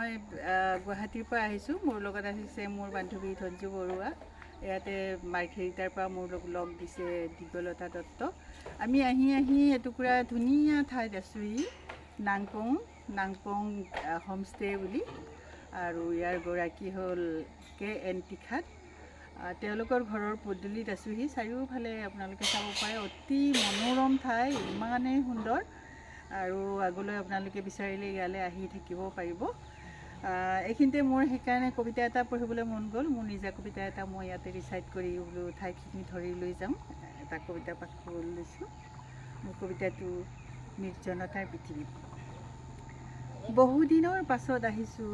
মই গুৱাহাটীৰ পৰা আহিছোঁ। মোৰ লগত আহিছে মোৰ বান্ধৱী ধঞ্জু বৰুৱা। ইয়াতে মাৰ্ঘেৰিটাৰ পৰা মোৰ লগ দিছে দীঘলতা দত্ত। আমি আহি আহি এটুকুৰা ধুনীয়া ঠাইত আছোঁহি, নাংপং হোমষ্টে বুলি। আৰু ইয়াৰ গৰাকী হ'ল কে এন টিখাত। তেওঁলোকৰ ঘৰৰ পদূলিত আছোঁহি। চাৰিওফালে আপোনালোকে চাব পাৰে, অতি মনোৰম ঠাই, ইমানেই সুন্দৰ। আৰু আগলৈ আপোনালোকে বিচাৰিলে ইয়ালৈ আহি থাকিব পাৰিব। এইখিনিতে মোৰ সেইকাৰণে কবিতা এটা পঢ়িবলৈ মন গ'ল। মোৰ নিজা কবিতা এটা মই ইয়াতে ৰিচাইট কৰি বোলো ঠাইখিনি ধৰি লৈ যাম। এটা কবিতা পাঠ কৰিবলৈ লৈছোঁ। মোৰ কবিতাটো "নিৰ্জনতাৰ পৃথিৱীত"। বহুদিনৰ পাছত আহিছোঁ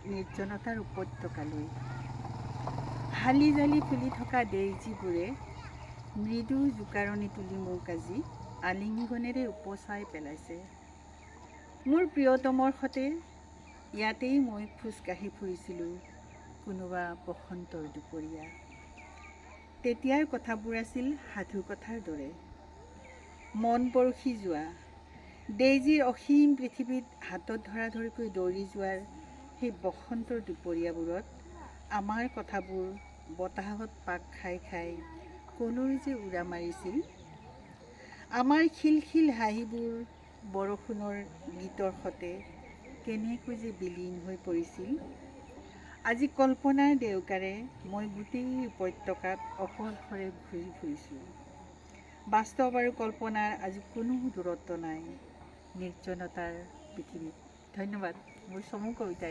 নিৰ্জনতাৰ উপত্যকালৈ। হালি জালি ফুলি থকা ডেইজীবোৰে মৃদু জোকাৰণি তুলি মোক আজি আলিংগনেৰে উপচাই পেলাইছে। মোৰ প্ৰিয়তমৰ সতে ইয়াতেই মই খোজকাঢ়ি ফুৰিছিলোঁ কোনোবা বসন্তৰ দুপৰীয়া। তেতিয়াৰ কথাবোৰ আছিল সাধু কথাৰ দৰে মন পৰশি যোৱা। ডেইজীৰ অসীম পৃথিৱীত হাতত ধৰা ধৰিকৈ দৌৰি যোৱাৰ সেই বসন্তৰ দুপৰীয়াবোৰত আমাৰ কথাবোৰ বতাহত পাক খাই খাই কলৈ যে উৰা মাৰিছিল। আমাৰ খিলখিল হাঁহিবোৰ বৰষুণৰ গীতৰ সতে কেনেকৈ যে বিলীন হৈ পৰিছিল। আজি কল্পনাৰ ডেউকাৰে মই গোটেই উপত্যকাত অকলশৰে ঘূৰি ফুৰিছোঁ। বাস্তৱ আৰু কল্পনাৰ আজি কোনো দূৰত্ব নাই নিৰ্জনতাৰ পৃথিৱীত। ধন্যবাদ। মোৰ চমু কবিতা।